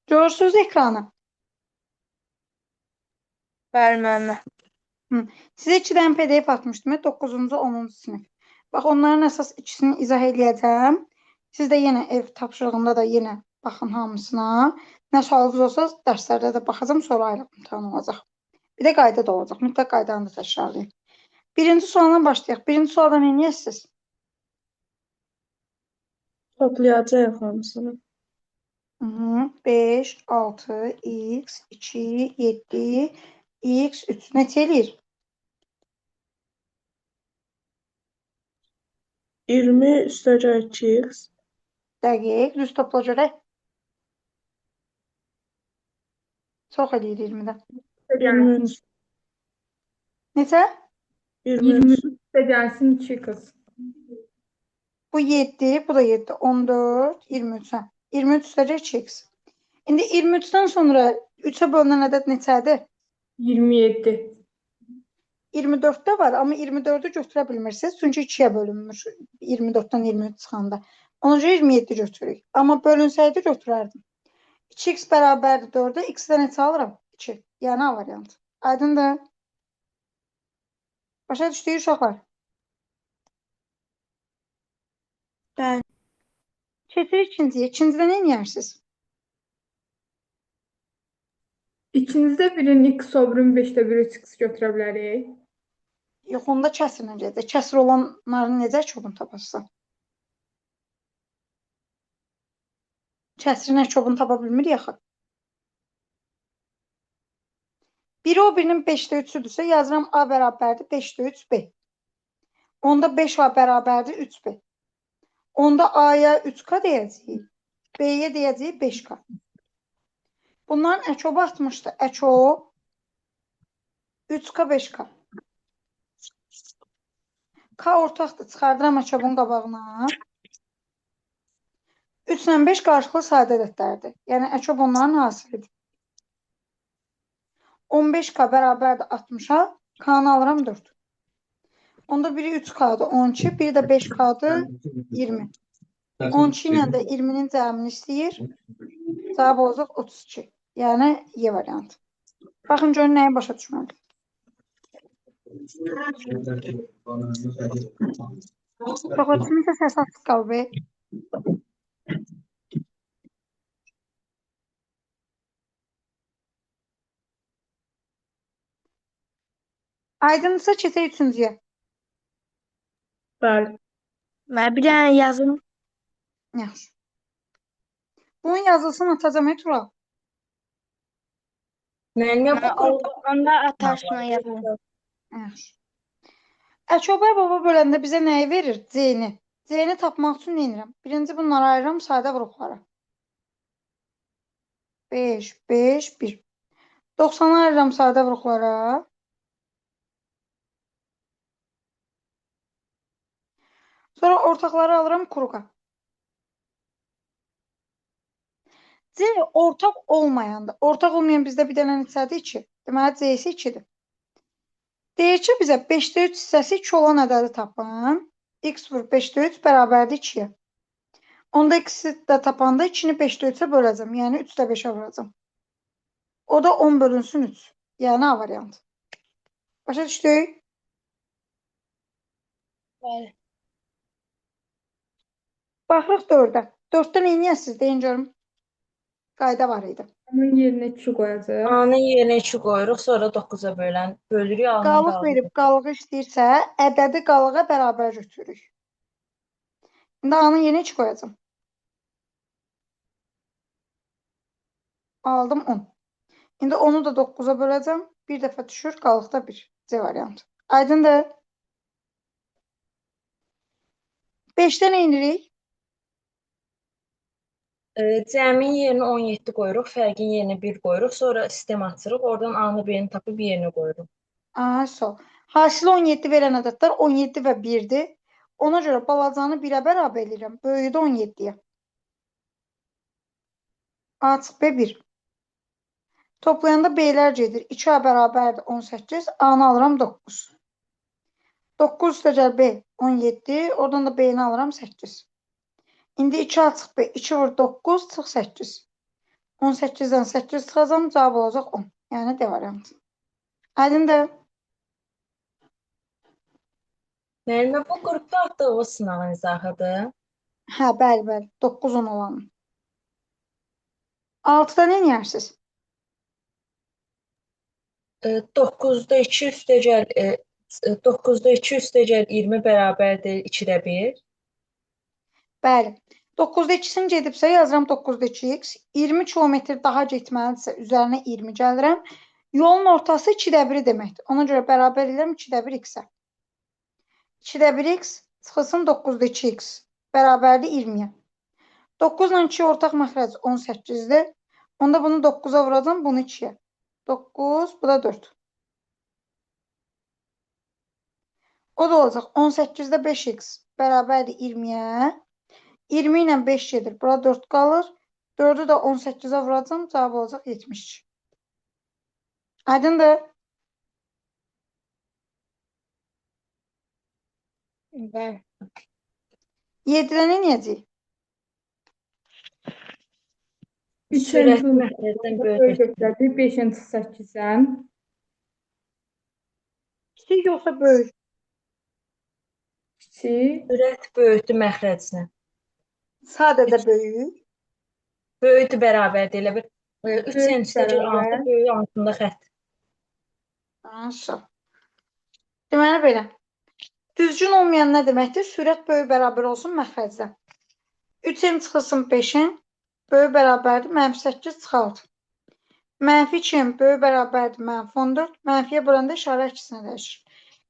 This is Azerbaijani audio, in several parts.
Görürsünüz ekranı? Bəli, müəllimə. Sizə 2 dənə PDF atmışdım, 9-cu, 10-cu sinif. Bax, onların əsas ikisini izah eləyəcəm. Siz də yenə ev tapşırığında da yenə baxın hamısına. Nə sualınız olsa dərslərdə də baxacağam, sonra ayrı imtahan olacaq. Bir də qayda da olacaq. Mütləq qaydanı da təkrarlayın. Birinci sualdan başlayaq. Birinci sualda nə eləyəsiniz? Toplayacağıq hamısını. 5, 6, x, 2, 7, x, 3. Neçə eləyir? 20 üstəgəl 2x. Dəqiq. Düz topla görək. Çox eləyir 20-də. 23. Neçə? 23. 23 də gəlsin 2x. Bu 7, bu da 7. 14, 23. Hə. 23 üstəgəl 2x. İndi 23-dən sonra 3-ə bölünən ədəd neçədir? 27. 24-də var, amma 24-ü götürə bilmirsiniz. Çünki 2-yə bölünmüş 24-dən 23 çıxanda. Ona görə 27 götürürük. Amma bölünsəydi götürərdim. 2x bərabərdir 4-ə, x-də neçə alıram? 2. Yəni A variantı. Aydındır? Başa düşdük uşaqlar? Bəli. Keçirik ikinciyə. İkincidə nə edərsiniz? İkincidə birin x o birinin 5-də 1 3x götürə bilərik. Yox, onda kəsrlə gedəcək. Kəsr olanların necə çobunu taparsan? Kəsrin çobunu tapa bilmirik axı. Biri o birinin 5-də 3-üdürsə, yazıram A bərabərdir 5-də 3 B. Onda 5A bərabərdir 3B. Onda A-ya 3K deyəcəyik. B-yə deyəcəyik 5K. Bunların əkobu artmışdı. Əkob 3K 5K. K ortaqdır. Çıxardıram əkobun qabağına. 3 ilə 5 qarşılıqlı sadə ədədlərdir. Yəni əkob onların hasilidir. 15K bərabərdir 60-a. K-nı alıram 4. Onda biri 3K-dır 12, biri də 5K-dır 20. 12 ilə də 20-nin cəmini istəyir. Cavab olacaq 32. Yəni Y variantı. Baxın görün nəyi başa düşmədim. Uşaqlar kiminsə səsi açıq qalıb. Aydındırsa keçək üçüncüyə. Bəli. Mən bir dənə yazım. Yaxşı. Bunun yazılsın atacağam Tural. Müəllimə bu Onda atarsın yazım. Yaxşı. Əkobər baba böləndə bizə nəyi verir? C-ni. C-ni tapmaq üçün nə edirəm? Birinci bunları ayırıram sadə vuruqlara. 5, 5, 1. 90-ı ayırıram sadə vuruqlara. Sonra ortaqları alıram kruqa. C ortaq olmayandır. Ortaq olmayan bizdə bir dənə neçədir? 2. Deməli, C-si 2-dir. Deyir ki, bizə 5-də 3 hissəsi 2 olan ədədi tapın. X vur 5-də 3 bərabərdir 2-yə. Onda x-i də tapanda 2-ni 5-də 3-ə böləcəm. Yəni 3-də 5-ə vuracam. O da 10 bölünsün 3. Yəni A variantı. Başa düşdük? Bəli. Baxırıq 4-ə. 4-də nə eləyəsiniz? Deyin görüm. Qayda var idi. Onun yerinə 2 qoyacağıq. A-nın yerinə 2 qoyuruq, sonra 9-a bölürük, A-nın Qalıq qalığını. verib qalığı istəyirsə, ədədi qalığa bərabər götürürük. İndi A-nın yerinə 2 qoyacağam. Aldım 10. İndi onu da 9-a böləcəm. Bir dəfə düşür, qalıqda 1. C variantı. Aydındır? 5-də nə edirik? Cəmin yerinə 17 qoyuruq, fərqin yerinə 1 qoyuruq, sonra sistem açırıq, oradan A-nı B-ni tapıb yerinə qoyuruq. Aha, sol. Hasili 17 verən ədədlər 17 və 1-dir. Ona görə balacanı 1-ə bərabər eləyirəm. Böyüyü də 17-yə. A çıx B 1. Toplayanda B-lər gedir. 2A bərabərdir 18. A-nı alıram 9. 9 üstəgəl B 17. Oradan da B-ni alıram 8. İndi 2A çıx B. 2 vur 9 çıx 8. 18-dən 8 çıxacam, cavab olacaq 10. Yəni D variantı. Aydındır? Müəllimə, bu qrupda atdığınız sınağın izahıdır. Hə, bəli, bəli. 9-10 olanı. 6-da nə edərsiniz? 9-da 2 üstəgəl 9-da 2 üstəgəl 20 bərabərdir 2-də 1. Bəli. 9-da 2-sini gedibsə yazıram 9-da 2x. 20 kilometr daha getməlidirsə üzərinə 20 gəlirəm. Yolun ortası 2-də 1-i deməkdir. Ona görə bərabər edirəm 2-də 1 x-ə. 2-də 1 x çıxılsın 9-da 2x bərabərdir 20-yə. 9 ilə 2 ortaq məxrəc 18-dir. Onda bunu 9-a vuracam, bunu 2-yə. 9, bu da 4. O da olacaq 18-də 5x bərabərdir 20-yə. 20 ilə 5 gedir. Bura 4 qalır. 4-ü də 18-ə vuracam, cavab olacaq 72. Aydındır? Bəli. 7-də nə edəcəyik? 3 Sürəti məxrəcdən böyük. Götürəcəyik. 5-in 8-dən. Kiçik yoxsa böyük? Kiçik. Sürət böyükdür məxrəcdən. Sadəcə böyük. Böyükdür bərabərdir. Elə bir 3 Böyük n üstəgəl 6 bərabər. böyük altında xətt. Yaxşı. Deməli belə. Düzgün olmayan nə deməkdir? Sürət böyük bərabər olsun məxrəcdən. 3n çıxılsın 5-in böyük bərabərdir mənfi 8 çıx 6. Mənfi 2n böyük bərabərdir mənfi 14. Mənfiyə böləndə işarə əksinə dəyişir.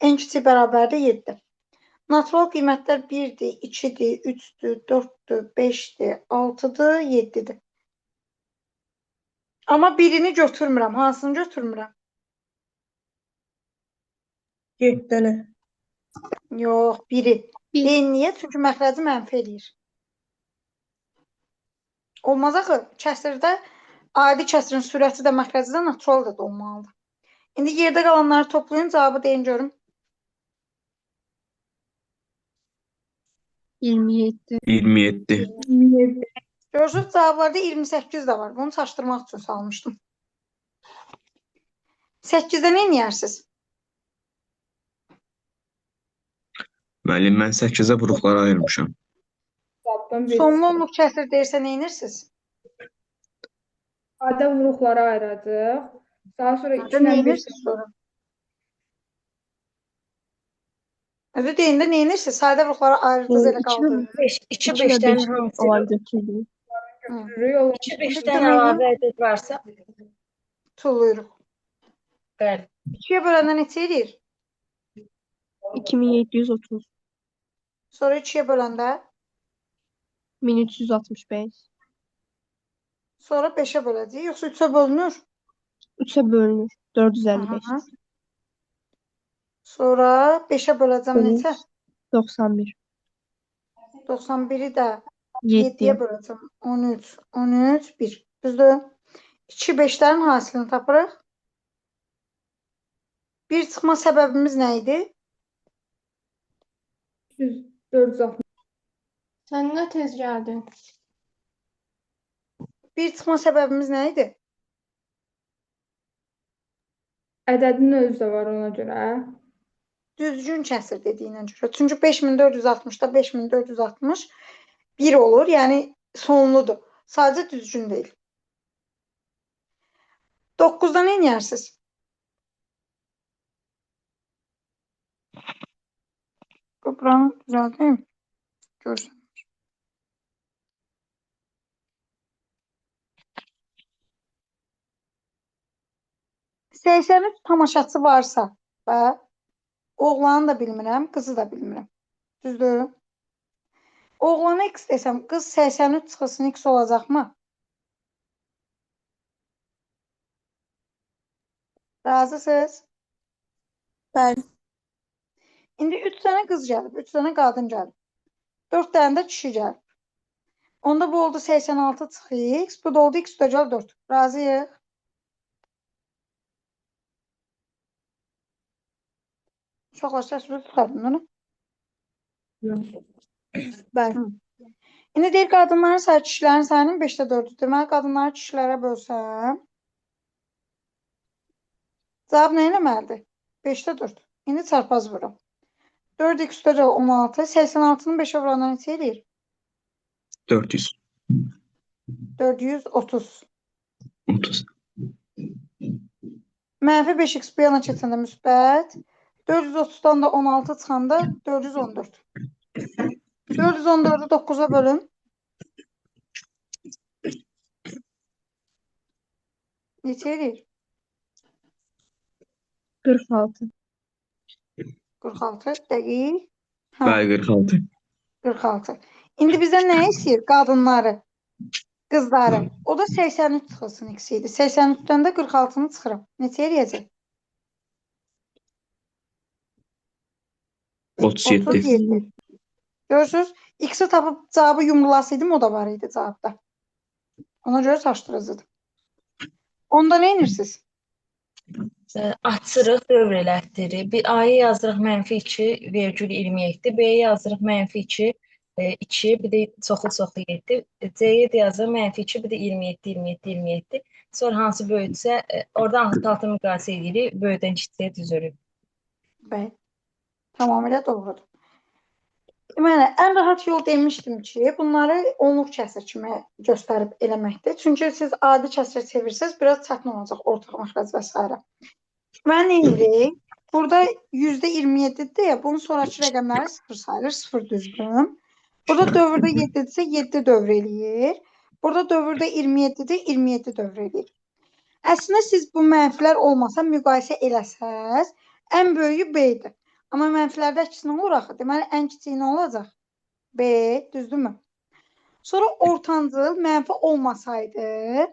N kiçik bərabərdir 7. Natural qiymətlər 1-dir, 2-dir, 3-dür, 4-dür, 5-dir, 6-dır, 7-dir. Amma birini götürmürəm. Hansını götürmürəm? 7-ni. Yox, biri. Bir. Deyin niyə? Çünki məxrəci mənfi eləyir. Olmaz axı. Kəsirdə adi kəsirin sürəti də məxrəci də natural da olmalıdır. İndi yerdə qalanları toplayın, cavabı deyin görüm. 27. 27. 27. Görürsünüz, cavablarda 28 də var. Bunu çaşdırmaq üçün salmışdım. 8-də nə edərsiniz? Müəllim, mən 8-ə vuruqlara ayırmışam. Sonlu onluq kəsir deyirsə nə edirsiniz? Sadə vuruqlara ayıracaq. Daha sonra 2 Nə ilə 5 edirsiniz sonra? Özü deyin də nə edirsiniz? Sadə vuruqlara ayırdınız elə qaldı. 5, 2 2 və 5-dən 5 hamısı. Onlar götürdük. götürürük. 2 5-dən əlavə ədəd varsa, Tullayırıq. bəli. 2-yə böləndə neçə eləyir? 2730. Sonra 2-yə böləndə, 1365. sonra 5-ə böləcəyik. Yoxsa 3-ə bölünür? 3-ə bölünür. 455. Aha. Sonra 5-ə böləcəm neçə? 91. 91-i də 7-yə 7. böləcəm. 13, 13, 1. Düzdür? 2 5-lərin hasilini tapırıq. 1 çıxma səbəbimiz nə idi? 460. Sən nə tez gəldin? 1 çıxma səbəbimiz nə idi? Ədədin özü də var ona görə. Düzgün kəsir dediyinə görə. Çünki 5460-da 5460 1 olur, yəni sonludur. Sadəcə düzgün deyil. 9-da nə edərsiniz? Buranı düzəldəyim. Görsün. ...83 tamaşaçı varsa və oğlanı da bilmirəm, qızı da bilmirəm. Düzdür? Oğlana x desəm, qız 83 çıxılsın x olacaqmı? Razısınız? Bəli. İndi 3 dənə qız gəlib, 3 dənə qadın gəlib. 4 dənə də kişi gəlib. Onda bu oldu 86 çıx x, bu da oldu x üstəgəl 4. Razıyıq? Uşaqlar səsini çıxardın, değil mi? Bəli. İndi deyir qadınların sayı kişilərin sayının 5-də 4-dür. Deməli, qadınları kişilərə bölsəm, cavab nə eləməlidir? 5-də 4. İndi çarpaz vururam. 4x üstəgəl 16. 86-nı 5-ə vuranda neçə eləyir? 400. 430. 30. Mənfi 5x bu yana keçəndə müsbət. 430-dan da 16 çıxanda 414. 414-ü 9-a bölün. Neçə eləyir? 46. 46 dəqiq. Hə, Bəli, 46. 46. İndi bizdən nə istəyir? Qadınları, qızları. O da 83 çıxılsın x idi. 83-dən də 46-nı çıxıram. Neçə eləyəcək? 37. 37. Görürsünüz, x-i tapıb cavabı yumrulasaydım, o da var idi cavabda. Ona görə çaşdırıcıdır. Onda nə edirsiniz? Açırıq, dövr elətdirik. Bir A-ya yazırıq mənfi 2,27, B-yə yazırıq mənfi 2, 2, bir də çoxlu-çoxlu 7. C-yə də yazırıq mənfi 2, bir də 27, 27, 27. Sonra hansı böyüksə, oradan alt-altı müqayisə edirik, böyükdən kiçiyə düzürük. Bəli. Tamamilə doğrudur. Deməli, ən rahat yol demişdim ki, bunları onluq kəsir kimi göstərib eləməkdir. Çünki siz adi kəsir çevirsəniz, biraz çətin olacaq ortaq məxrəc və s. Mən nə edirik? Burada %27-dir, bunun sonrakı rəqəmləri 0 sayılır, 0 düzdür. Burada dövrdə 7-dirsə 7 dövr eləyir. Burada dövrdə 27-dir, 27 dövr eləyir. Əslində siz bu mənfilər olmasa müqayisə eləsəz, ən böyüyü B-dir. Amma mənfilərdə əksinə olur axı. Deməli, ən kiçiyi nə olacaq? B, düzdürmü? Sonra ortancıl mənfi olmasaydı,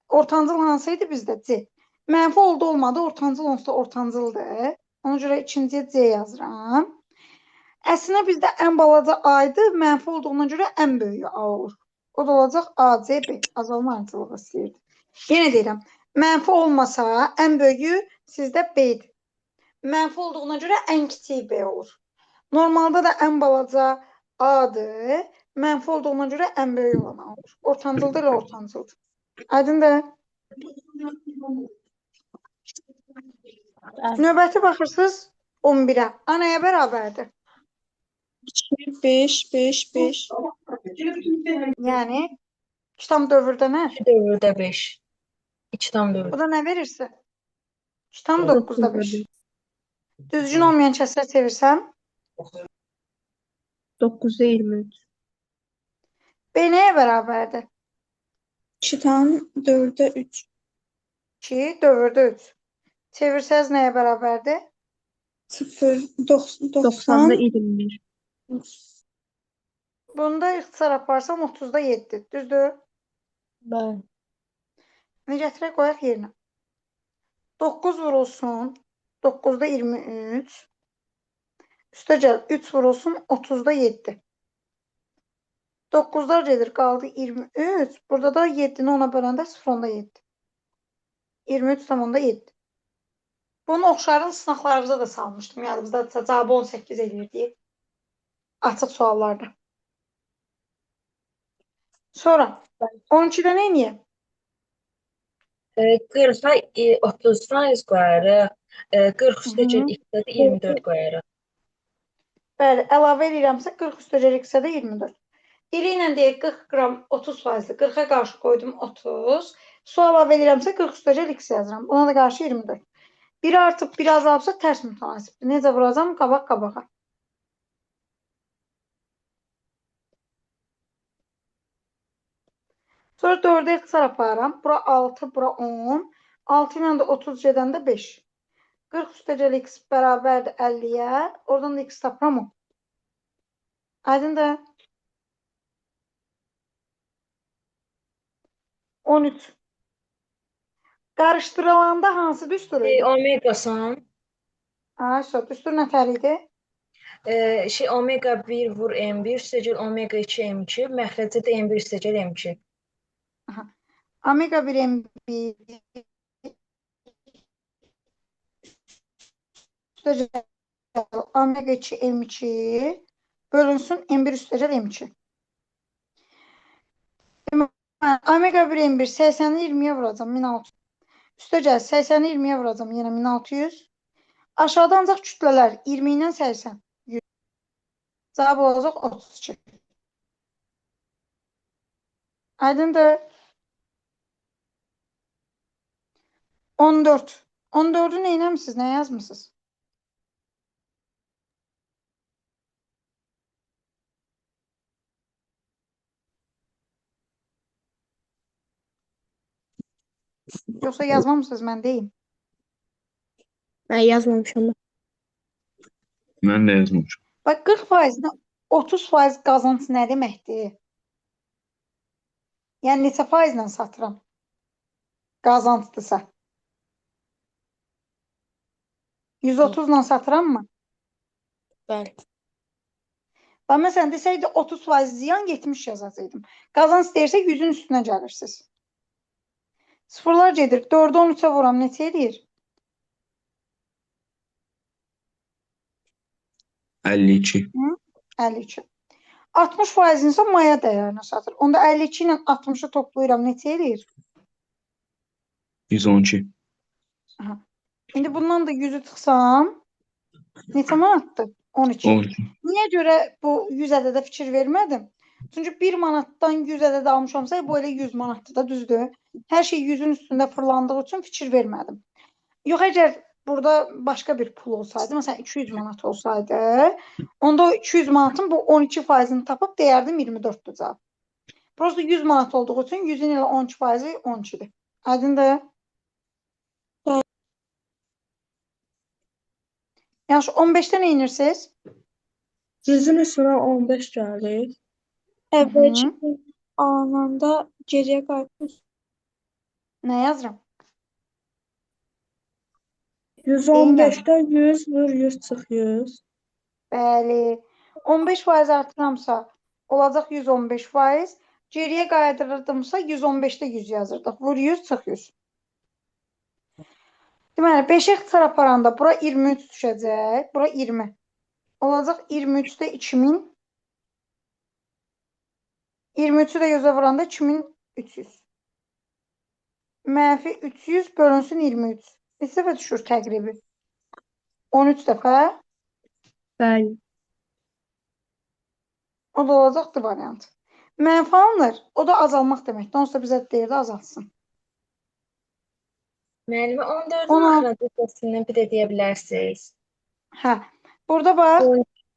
ortancıl hansı idi bizdə? C. Mənfi oldu olmadı, ortancıl onsuz da ortancıldır. Ona görə ikinciyə C yazıram. Əslində bizdə ən balaca A idi, mənfi olduğuna görə ən böyüyü A olur. O da olacaq A, C, B. Azalma ardıcılığı istəyirdi. Yenə deyirəm, mənfi olmasa ən böyüyü sizdə B-dir. Mənfi olduğuna görə ən kiçiyi B olur. Normalda da ən balaca A-dır. Mənfi olduğuna görə ən böyük olan A olur. Ortancıldır elə ortancıldır. Aydındır? Növbəti baxırsınız 11-ə. A nəyə bərabərdir? 2, 5, 5, 5. Yəni 2 tam dövrdə nə? 2 dövrdə 5. 2 tam dövrdə. Bu da nə verirsə? 2 tam 9-da 5. Düzgün olmayan kəsrə çevirsəm? 9-da 23. B nəyə bərabərdir? 2 tam 4-də 3. 2 dövrdə 3. Çevirsəz nəyə bərabərdir? 0, 90-da 21. Bunda ixtisar aparsam 30-da 7. Düzdür? Bəli. İndi gətirək qoyaq yerinə. 9 vurulsun. 9-da 23. Üstəgəl 3 vurulsun 30-da 7. 9-lar gedir, qaldı 23. Burada da 7-ni 10-a böləndə 0,7. 23,7. Bunun oxşarını sınaqlarımıza da salmışdım. Yadımızdadırsa cavabı 18 eləyir deyə. Açıq suallarda. Sonra 12-də nə eləyək? 40-a 30% qoyarıq. 40 üstəgəl x-ə də 24 qoyarıq. Bəli, əlavə eləyirəmsə 40 üstəgəl x-ə də 24. Dili ilə deyir 40 qram 30 faizli. 40-a qarşı qoydum 30. Su əlavə eləyirəmsə 40 üstəgəl x yazıram. Buna da qarşı 24. 1 artıb 1 azalıbsa tərs mütənasibdir. Necə vuracam? Qabaq qabağa. Sonra 4-ə ixtisar aparıram. Bura 6, bura 10. 6 ilə də 30 gedəndə 5. 40 üstəgəl x bərabərdir 50-yə. Oradan da x tapıram o. Aydındır? 13. Qarışdırılanda hansı düstur idi? Omega son. Ayşə, düstur nətər idi? Omega 1 vur M1 üstəgəl omega 2 M2, məxrəcdə də M1 üstəgəl M2. Aha. Omega 1 M1 üstəgəl omega 2 M2 bölünsün M1 üstəgəl M2. Omega 1 M1 80-i 20-yə vuracam 1600. Üstəgəl 80-i 20-yə vuracam yenə 1600. Aşağıda ancaq kütlələr 20 ilə 80. 100. Cavab olacaq 32. Aydındır. 14. 14-ü nə eləmisiniz? Nə yazmısınız? Yoxsa yazmamısınız, mən deyim. Mən yazmamışam. Mən də yazmamışam. Bax 40%-dən 30% qazanc nə deməkdir? Yəni neçə faizlə satıram? Qazancdırsa. 130 ilə satıram mı? Bəli. Bax məsələn desəydi 30% ziyan 70 yazacaqdım. Qazanc deyirsə 100-ün üstünə gəlirsiniz. Sıfırlar gedir. 4-ü 13-ə vuram neçə eləyir? 52. 52. 60%-ni isə maya dəyərinə satır. Onda 52 ilə 60-ı toplayıram neçə eləyir? 112. Aha. İndi bundan da 100-ü çıxsam neçə manatdır? 12. 12. Niyə görə bu 100 ədədə fikir vermədim? Çünki 1 manatdan 100 ədəd almışamsa, bu elə 100 manatdır da, düzdür? Hər şey 100-ün üstündə fırlandığı üçün fikir vermədim. Yox, əgər burada başqa bir pul olsaydı, məsələn 200 manat olsaydı, onda o 200 manatın bu 12%-ni tapıb deyərdim 24-dür cavab. Prosta 100 manat olduğu üçün 100-ün elə 12%-i 12-dir. Aydındır? Bəli. Yaxşı, 15-də nə edirsiniz? 100-ün üstünə 15 gəlir. Əvvəlki alınanda geriyə qayıtmış. Nə yazıram? 115-də 100 vur 100 çıx 100. Bəli. 15% artıramsa olacaq 115%. Geriyə qayıdırırdımsa 115-də 100 yazırdıq. Vur 100, çıx 100. Deməli, 5-ə ixtisar aparanda bura 23 düşəcək. Bura 20. Olacaq 23-də 2000. 23-ü də 100-ə vuranda 2300. Mənfi 300 bölünsün 23. Neçə dəfə düşür təqribi? 13 dəfə. Bəli. O da olacaqdır variant. Mənfi alınır. O da azalmaq deməkdir. Onsuz da bizə deyirdi azaltsın. Müəllimə 14-ün 16. axırıncı hissəsini bir də deyə bilərsiniz. Hə. Burada bax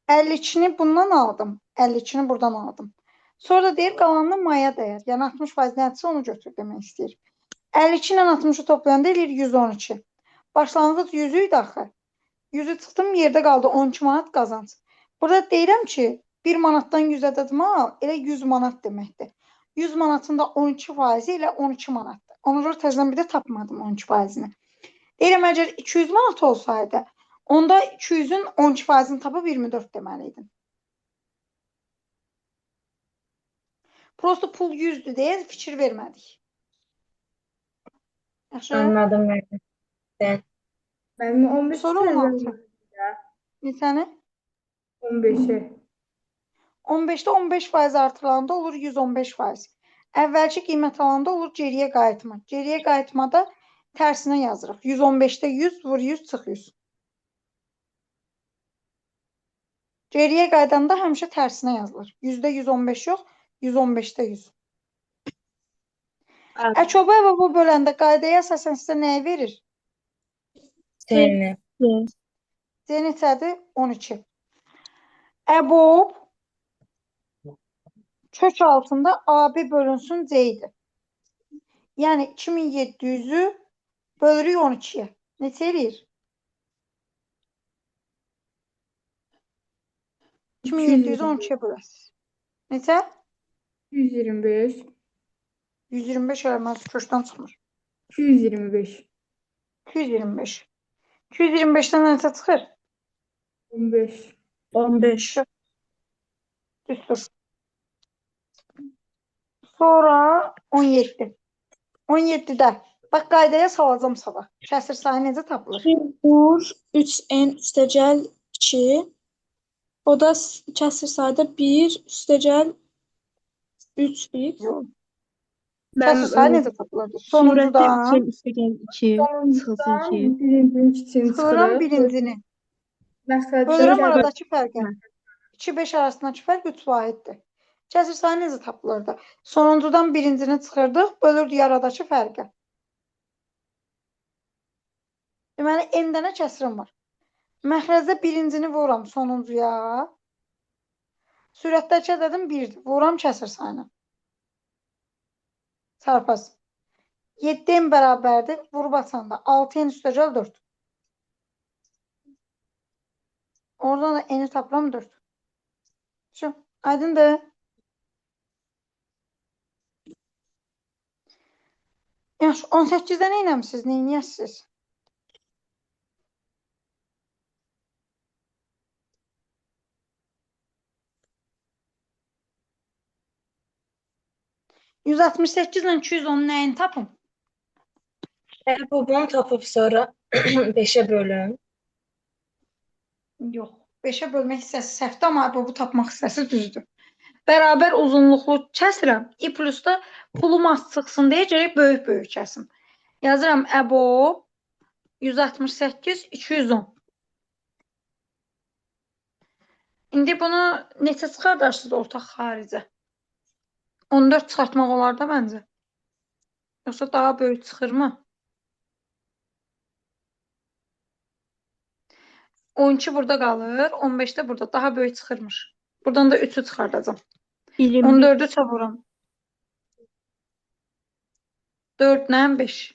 52-ni bundan aldım. 52-ni buradan aldım. Sonra da deyir qalanını maya dəyər. Yəni 60% nədirsə onu götür demək istəyir. 52 ilə 60-ı toplayanda eləyir 112. Başlanğıc 100 idi axı. 100-ü çıxdım, yerdə qaldı 12 manat qazanc. Burada deyirəm ki, 1 manatdan 100 ədəd mal elə 100 manat deməkdir. 100 manatın da 12% elə 12 manatdır. Ona görə təzədən bir də tapmadım 12%-ni. Deyirəm, əgər 200 manat olsaydı, onda 200-ün 12%-ni tapıb 24 deməliydim. Prosto pul 100-dür deyə fikir vermədik. Yaxşı. Anladım müəllim. Müəllimə 15 Soru 16. Neçəni? 15-i. 15-də 15% artırılanda olur 115%. Əvvəlki qiymət alanda olur geriyə qayıtma. Geriyə qayıtmada tərsinə yazırıq. 115-də 100 vur 100 çıx 100. Geriyə qayıdanda həmişə tərsinə yazılır. Yüzdə 115 yox, 115-də 100. Əkoba bu böləndə qaydaya əsasən sizə nəyi verir? C-ni. C neçədir? 12. Əbob kök altında AB bölünsün C idi. Yəni 2700-ü bölürük 12-yə. Neçə eləyir? 2700-ü 12-yə böləsiniz. Neçə? 225. 125 eləməz, kökdən çıxmır. 225. 225. 225-dən neçə çıxır? 15. 15. Düzdür. Sonra 17. 17-də. Bax, qaydaya salacağım sabah. Kəsir sayı necə tapılır? 1 vur 3n üstəgəl 2. O da kəsir sayda 1 üstəgəl 3x. Yox. Kəsir sayı necə tapılırdı? Surətdə Sonuncudan 3-ün üstəgəl 2 çıxılsın Sonuncudan 2. birincinin kiçiyini çıxıram çıxırıq. birincini. Məxrəcdə Bölürəm gəlir. aradakı fərqə. 2-5 arasındakı fərq 3 vahiddir. Kəsir sayı necə tapılırdı? Sonuncudan birincini çıxırdıq, bölürdük aradakı fərqə. Deməli, n dənə kəsirim var. Məxrəcdə birincini vururam sonuncuya. Sürətdəki ədədim 1-dir. Vururam kəsir sayına. Çarpaz. 7n bərabərdir. Vurub açanda 6n üstəgəl 4. Oradan da n-i tapıram 4. Şu, aydındır. Yaxşı, 18-də nə eləmisiniz? Nə eləyəsiniz? ...168 ilə 210-un nəyini tapım? Bu bunu tapıb sonra 5-ə bölün. Yox. 5-ə bölmək hissəsi səhvdir, amma bu tapmaq hissəsi düzdür. Bərabər uzunluqlu kəsirəm. I plusda pulum az çıxsın deyə gərək böyük-böyük kəsim. Yazıram əbob 168, 210. İndi bunu neçə çıxardarsınız ortaq xaricə? 14 çıxartmaq olar da məncə. Yoxsa daha böyük çıxırmı? 12 burada qalır, 15 də burada. Daha böyük çıxırmış. Buradan da 3-ü çıxardacağam. 21. 14-ü çavuram. 4 ilə 5.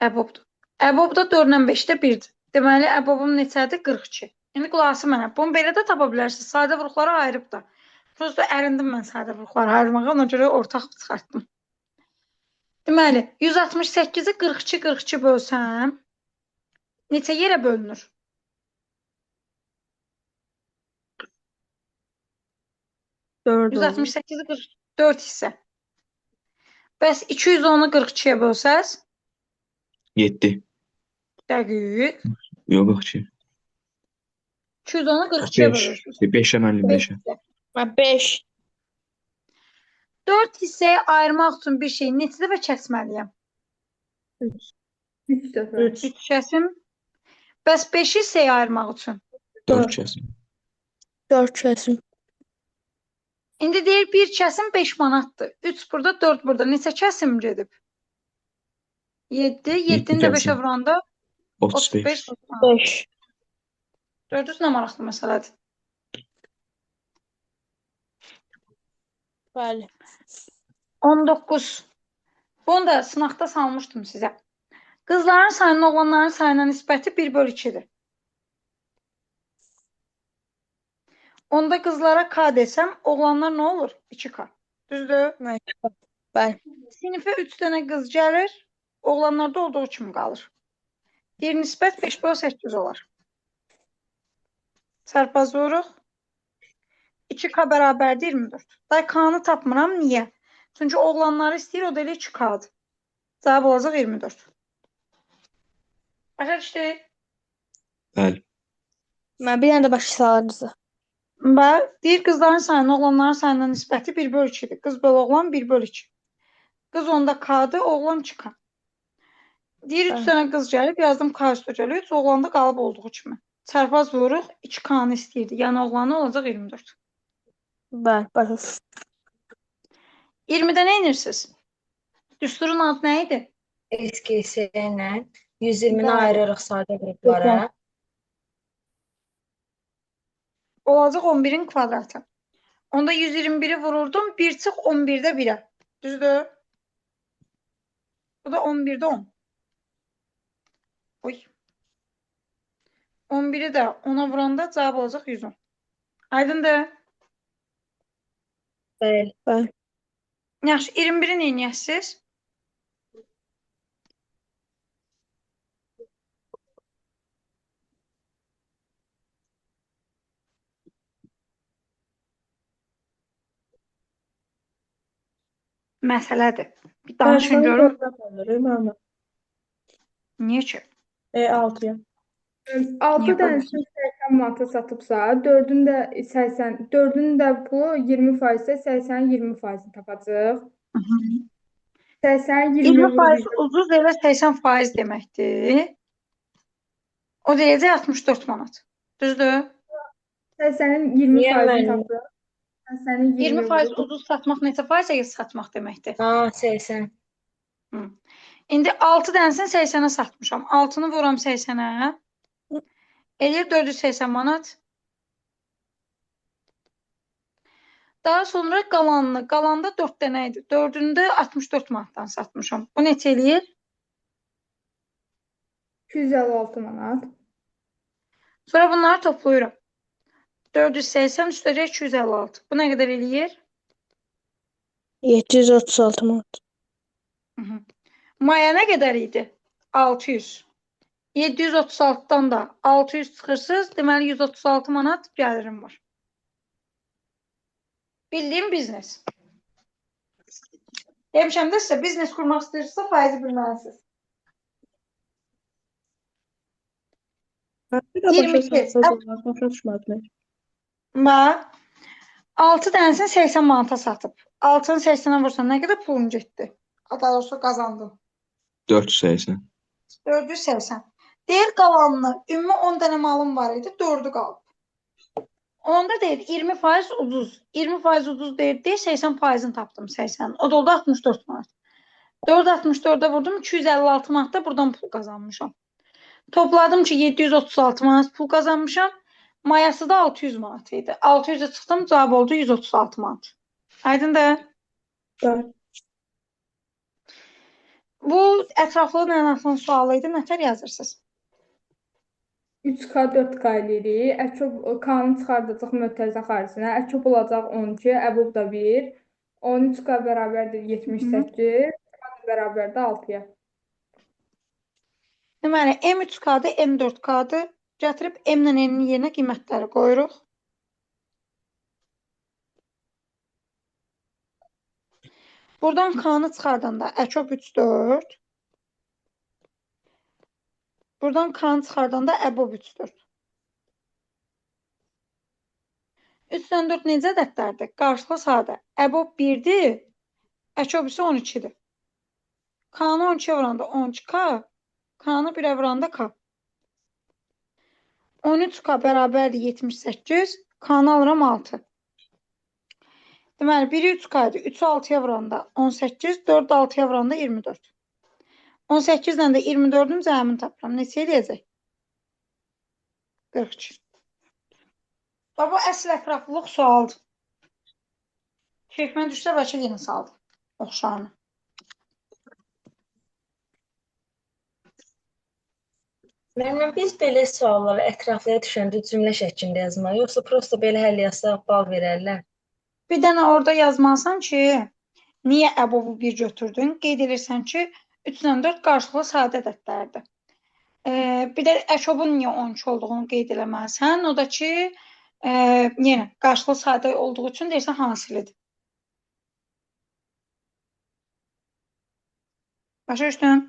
Əbobdur. Əbob da 4 ilə 5-də 1-dir. Deməli, əbobum neçədir? 42. İndi qulaq asın mənə. Bunu belə də tapa bilərsiniz. Sadə vuruqları ayırıb da. Prosto ərindim mən sadə vuruqları ayırmağa. Ona görə ortaq çıxartdım. Deməli, 168-i 42, 42 bölsəm, neçə yerə bölünür? 4 olur. 168-i 44 hissə. Bəs 210-u 42-yə bölsəz? 7. Dəqiq. Yox, 42. 210-u 42-yə 5. bölürsünüz. 5-ə müəllim, 5-ə. 5. 4 hissəyə ayırmaq üçün bir şeyi neçə dəfə kəsməliyəm? 3 dəfə. 3 kəsim. Bəs 5 hissəyə ayırmaq üçün? 4 kəsim. 4 kəsim. İndi deyir bir kəsim 5 manatdır. 3 burada, 4 burada. Neçə kəsim gedib? 7. 7-ni də 5-ə kəsim. vuranda 35. 35. 5. Gördünüz nə maraqlı məsələdir. Bəli. 19. Bunu da sınaqda salmışdım sizə. Qızların sayının oğlanların sayına nisbəti 1/2-dir. Onda qızlara K desəm, oğlanlar nə olur? 2K. Düzdür? Bəli. Sinifə 3 dənə qız gəlir, oğlanlarda olduğu kimi qalır. Deyir, nisbət 5/8 olar. Çarpaz vururuq. 2K bərabərdir 24. Day K-nı tapmıram. Niyə? Çünki oğlanları istəyir, o da elə 2K-dır. Cavab olacaq 24. Başa düşdük? Bəli. Mən bir dənə də başa salarınızı. Bəli, deyir qızların sayının oğlanların sayına nisbəti 1/2-dir. Qız böl oğlan 1/2. Qız onda K-dır, oğlan 2K. Deyir 3 dənə qız gəlib, yazdım K üstə gəlir, 3 oğlanda qalıb olduğu kimi. Çarpaz vururuq, 2K-nı istəyirdi. Yəni oğlanı olacaq 24. Bəli, başa düşdüm. 20-də nə edirsiniz? Düsturun adı nə idi? SGS ilə 120-ni Bəli. ayırırıq sadə qruplara. Olacaq 11-in kvadratı. Onda 121-i vururdum, 1 çıx 11-də 1-ə. Düzdür? Bu da 11-də 10. Oy. 11-i də 10-a vuranda cavab olacaq 110. Aydındır? Bəli. Bəli. Yaxşı, 21-i nə eləyəsiniz? Məsələdir. Bir danışın görüm. Görüm. Niyə ki? 6-ya. 6 Niyə dənəsini 80 manata satıbsa, 4-ün də 80, 4-ün də pulu 20% isə 80-in 20%-ni tapacağıq. 80-in 20 20% ucuz elə 80% deməkdir. O deyəcək 64 manat. Düzdür? 80-in Niyə 20%-ni müəllim? tapırıq. 80-in 20 20% ucuz satmaq neçə faizə satmaq deməkdir? Ha, 80. İndi 6 dənəsini 80-ə satmışam. 6-nı vuram 80-ə. Eləyir 480 manat. Daha sonra qalanını, qalanda 4 dənə idi. 4-ünü də 64 manatdan satmışam. Bu neçə eləyir? 256 manat. Sonra bunları toplayıram. 480 üstəgəl 256. Bu nə qədər eləyir? 736 manat. Maya nə qədər idi? 600. 736-dan da 600 çıxırsınız. Deməli 136 manat gəlirim var. Bildiyim biznes. Demişəm də sizə biznes qurmaq istəyirsinizsə faizi bilməlisiniz. Bir də başa 22. salsaz olar, başa düşmədim. Bax, 6 dənəsini 80 manata satıb. 6-nı 80-ə vursan nə qədər pulun getdi? Daha doğrusu qazandın. 480. 480. Deyir qalanını, ümumi 10 dənə malım var idi, 4-ü qalıb. Onda deyir 20% ucuz. 20% ucuz deyir, deyir 80%-ni tapdım 80. O da oldu 64 manat. 4 64-ə vurdum, 256 manatda buradan pul qazanmışam. Topladım ki 736 manat pul qazanmışam. Mayası da 600 manat idi. 600-ə çıxdım, cavab oldu 136 manat. Aydındır? Bəli. Bu ətraflı mənasının sualı idi. Nətər yazırsınız? 3K 4K eləyirik. Əkob K-nı çıxardacaq mötərizə xaricinə. Əkob olacaq 12, əbob da 1. 13K bərabərdir 78. K da bərabərdir 6-ya. Deməli, M3K-dır, M4K-dır. Gətirib M ilə N-in yerinə qiymətləri qoyuruq. Buradan K-nı çıxardanda əkob 3, 4. Buradan K-nı çıxardanda əbob 3, 4. 3-dən 4 necə ədədlərdir? Qarşılıqlı sadə. Əbob 1-dir, əkob isə 12-dir. K-nı 12-yə vuranda 12K, K-nı 1-ə vuranda K. 13K bərabərdir 78, K-nı alıram 6. Deməli, 1-i 3K idi. 3-ü 6-ya vuranda 18, 4-ü 6-ya vuranda 24. 18 ilə də 24-ün cəmini tapıram. Neçə eləyəcək? 42. Bax, bu əsl ətraflılıq sualdır. Keyfimə düşsə, bəlkə yenə saldım. Oxşarını. Müəllim, biz belə sualları ətraflıya düşəndə cümlə şəklində yazmalıyıq, yoxsa prosta belə həll yazsaq bal verərlər? Bir dənə orada yazmalısan ki, niyə əbobu 1 götürdün? Qeyd edirsən ki, 3 ilə 4 qarşılıqlı sadə ədədlərdir. Bir də əkobun niyə 12 olduğunu qeyd eləməlisən. O da ki, yenə qarşılıqlı sadə olduğu üçün deyirsən hasilidir. Başa düşdün?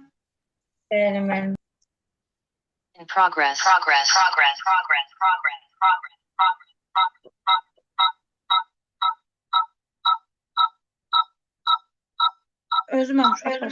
Bəli, müəllim. In progress. Progress. Progress. Progress. Progress. Progress. Progress. Özüm uşaqlar.